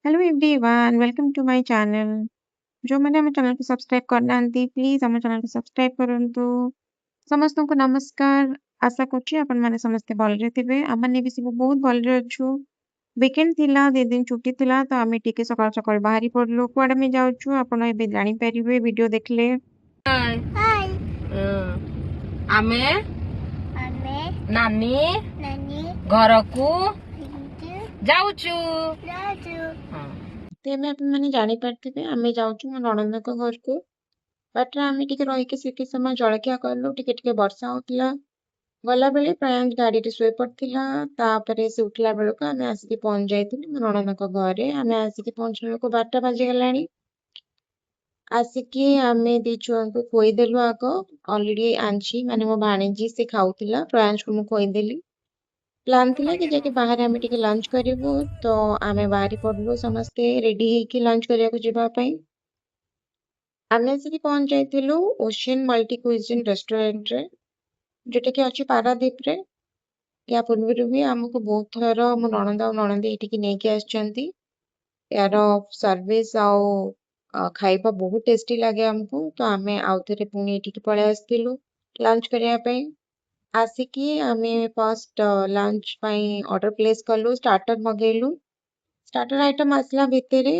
Hello everyone, welcome to my channel. ଯେଉଁମାନେ ଆମ ଚ୍ୟାନେଲକୁ ସବସ୍କ୍ରାଇବ୍ କରିନାହାନ୍ତି, ପ୍ଲିଜ୍ ଆମ ଚ୍ୟାନେଲକୁ ସବସ୍କ୍ରାଇବ୍ କରନ୍ତୁ। ସମସ୍ତଙ୍କୁ ନମସ୍କାର। ଆଶା କରୁଛି ଆପଣମାନେ ସମସ୍ତେ ଭଲରେ ଥିବେ। ଆମମାନେ ବି ସବୁ ବହୁତ ଭଲରେ ଅଛୁ। ୱିକେଣ୍ଡ ଥିଲା, 2 ଦିନ ଛୁଟି ଥିଲା, ତ ଆମେ ଟିକେ ସକାଳୁ ସକାଳୁ ବାହାରି ପଡ଼ିଲୁ। କୁଆଡ଼େ ଆମେ ଯାଉଛୁ, ଆପଣ ଏବେ ଜାଣିପାରିବେ ଭିଡ଼ିଓ ଦେଖିଲେ। ହାଇ। ଆମେ ଆମେ ନାନୀ ନାନୀ ଘରକୁ ଘରକୁ ଯାଉଛୁ। ଯାଉଛୁ। ତ ଏବେ ଆପଣମାନେ ଜାଣିପାରିଥିବେ, ଆମେ ଯାଉଛୁ ମୋ ନଣନ୍ଦଙ୍କ ଘରକୁ। ବାଟରେ ଆମେ ଟିକେ ରହିକି ସେଠି ସମୟ ଜଳଖିଆ କଲୁ। ଟିକେ ଟିକେ ବର୍ଷା ହଉଥିଲା। ଗଲାବେଳେ ପ୍ରୟାଂଶ ଗାଡ଼ିରେ ଶୋଇପଡ଼ିଥିଲା। ତାପରେ ସେ ଉଠିଲା ବେଳକୁ ଆମେ ଆସିକି ପହଞ୍ଚି ଯାଇଥିଲୁ ମୋ ନଣନ୍ଦଙ୍କ ଘରେ। ଆମେ ଆସିକି ପହଞ୍ଚିଲା ବେଳକୁ 12ଟା ବାଜିଗଲାଣି। ଆସିକି ଆମେ ଦି ଛୁଆଙ୍କୁ ଖୋଇଦେଲୁ ଆଗ। ଅଲରେଡି ଆଞ୍ଚି, ମାନେ ମୋ ଭାଣିଜୀ, ସେ ଖାଉଥିଲା। ପ୍ରୟାଂଶକୁ ମୁଁ ଖୋଇଦେଲି। ପ୍ଲାନ୍ ଥିଲା କି ଯାଇକି ବାହାରେ ଆମେ ଟିକେ ଲଞ୍ଚ କରିବୁ। ତ ଆମେ ବାହାରି ପଡ଼ିଲୁ ସମସ୍ତେ ରେଡି ହେଇକି ଲଞ୍ଚ କରିବାକୁ ଯିବା ପାଇଁ। ଆମେ ଆସିକି ପହଞ୍ଚି ଯାଇଥିଲୁ ଓସିଆନ ମଲ୍ଟି କୁଇଜିନ୍ ରେଷ୍ଟୁରାଣ୍ଟରେ, ଯୋଉଟାକି ଅଛି ପାରାଦୀପରେ। ୟା ପୂର୍ବରୁ ବି ଆମକୁ ବହୁତ ଥର ମୋ ନଣନ୍ଦ ଆଉ ନଣନ୍ଦେଇ ଏଇଠିକି ନେଇକି ଆସିଛନ୍ତି। ୟାର ସର୍ଭିସ ଆଉ ଖାଇବା ବହୁତ ଟେଷ୍ଟି ଲାଗେ ଆମକୁ। ତ ଆମେ ଆଉଥରେ ପୁଣି ଏଠିକି ପଳେଇ ଆସିଥିଲୁ ଲଞ୍ଚ କରିବା ପାଇଁ। ଆସିକି ଆମେ ଫାଷ୍ଟ ଲଞ୍ଚ ପାଇଁ ଅର୍ଡର ପ୍ଲେସ୍ କଲୁ, ଷ୍ଟାର୍ଟର ମଗେଇଲୁ। ଷ୍ଟାର୍ଟର ଆଇଟମ୍ ଆସିଲା ଭିତରେ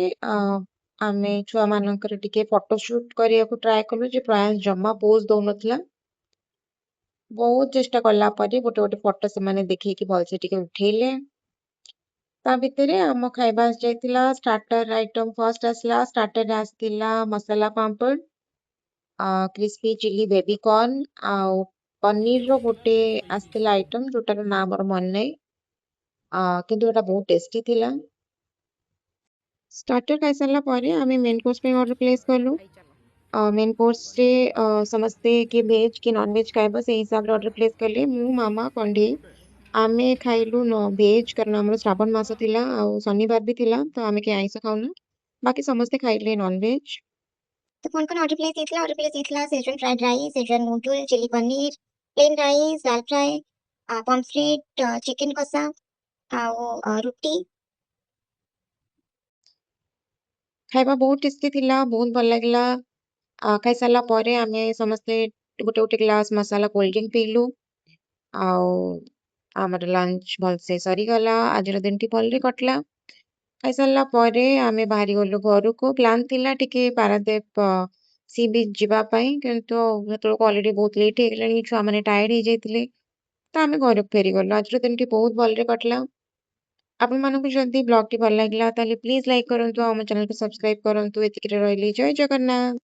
ଆମେ ଛୁଆମାନଙ୍କର ଟିକେ ଫଟୋ ସୁଟ୍ କରିବାକୁ ଟ୍ରାଏ କଲୁ ଯେ ପ୍ରୟାସ ଜମା ପୋଜ୍ ଦଉନଥିଲା। ବହୁତ ଚେଷ୍ଟା କଲା ପରେ ଗୋଟେ ଗୋଟେ ଫଟୋ ସେମାନେ ଦେଖେଇକି ଭଲସେ ଟିକେ ଉଠେଇଲେ। ତା ଭିତରେ ଆମ ଖାଇବା ଆସିଯାଇଥିଲା। ଷ୍ଟାର୍ଟର ଆଇଟମ୍ ଫାର୍ଷ୍ଟ ଆସିଲା। ଷ୍ଟାର୍ଟରରେ ଆସିଥିଲା ମସଲା ପାମ୍ପଡ଼, କ୍ରିସ୍ପି ଚିଲି ବେବି କର୍ନ ଆଉ ପନିରର ଗୋଟେ ଆସିଥିଲା ଆଇଟମ୍, ଯୋଉଟାର ନାଁ ମୋର ମନେ ନାହିଁ, କିନ୍ତୁ ଏଟା ବହୁତ ଟେଷ୍ଟି ଥିଲା। ଷ୍ଟାର୍ଟର ଖାଇସାରିଲା ପରେ ଆମେ ମେନ୍ କୋର୍ସ ପାଇଁ ଅର୍ଡର ପ୍ଲେସ୍ କଲୁ। ମେନ୍ କୋର୍ସରେ ସମସ୍ତେ କିଏ ଭେଜ୍, କିଏ ନନଭେଜ୍ ଖାଇବ, ସେଇ ହିସାବରେ ଅର୍ଡର ପ୍ଲେସ୍ କଲେ। ମୁଁ, ମାମା, କଣ୍ଢେଇ ଆମେ ଖାଇଲୁ ଭେଜ୍, କାରଣ ଆମର ଶ୍ରାବଣ ମାସ ଥିଲା ଆଉ ଶନିବାର ବି ଥିଲା, ତ ଆମେ କେହି ଆଇଁଷ ଖାଉନୁ। ବାକି ସମସ୍ତେ ଖାଇଲେ ନନଭେଜ୍। ତ କଣ କଣ ଅର୍ଡର ପ୍ଲେସ୍ ହେଇଥିଲା? ଅର୍ଡର ପ୍ଲେସ୍ ହେଇଥିଲା Schezwan fried rice, Schezwan noodle, chilli paneer, plain rice, dal fry, pomfret, chicken କଷା ଆଉ ରୁଟି। ଖାଇବା ବହୁତ ଟେଷ୍ଟି ଥିଲା, ବହୁତ ଭଲ ଲାଗିଲା। ଖାଇସାରିଲା ପରେ ଆମେ ସମସ୍ତେ ଗୋଟେ ଗୋଟେ ଗ୍ଲାସ୍ ମସଲା କୋଲ୍ଡ ଡ୍ରିଙ୍କ ପିଇଲୁ ଆଉ ଆମର ଲଞ୍ଚ ଭଲସେ ସରିଗଲା। ଆଜିର ଦିନଟି ଭଲରେ କଟିଲା। ଖାଇସାରିଲା ପରେ ଆମେ ବାହାରି ଗଲୁ ଘରକୁ। ପ୍ଲାନ୍ ଥିଲା ଟିକେ ପାରାଦୀପ ସି ବିଚ୍ ଯିବା ପାଇଁ, କିନ୍ତୁ ସେତେବେଳକୁ ଅଲରେଡି ବହୁତ ଲେଟ୍ ହେଇଗଲାଣି, ଛୁଆମାନେ ଟାୟାର୍ଡ ହେଇଯାଇଥିଲେ, ତ ଆମେ ଘରକୁ ଫେରିଗଲୁ। ଆଜିର ଦିନଟି ବହୁତ ଭଲରେ କଟିଲା। ଆପଣମାନଙ୍କୁ ଯଦି ବ୍ଲଗଟି ଭଲ ଲାଗିଲା, ତାହେଲେ ପ୍ଲିଜ୍ ଲାଇକ୍ କରନ୍ତୁ ଆଉ ଆମ ଚ୍ୟାନେଲକୁ ସବସ୍କ୍ରାଇବ୍ କରନ୍ତୁ। ଏତିକିରେ ରହିଲି। ଜୟ ଜଗନ୍ନାଥ।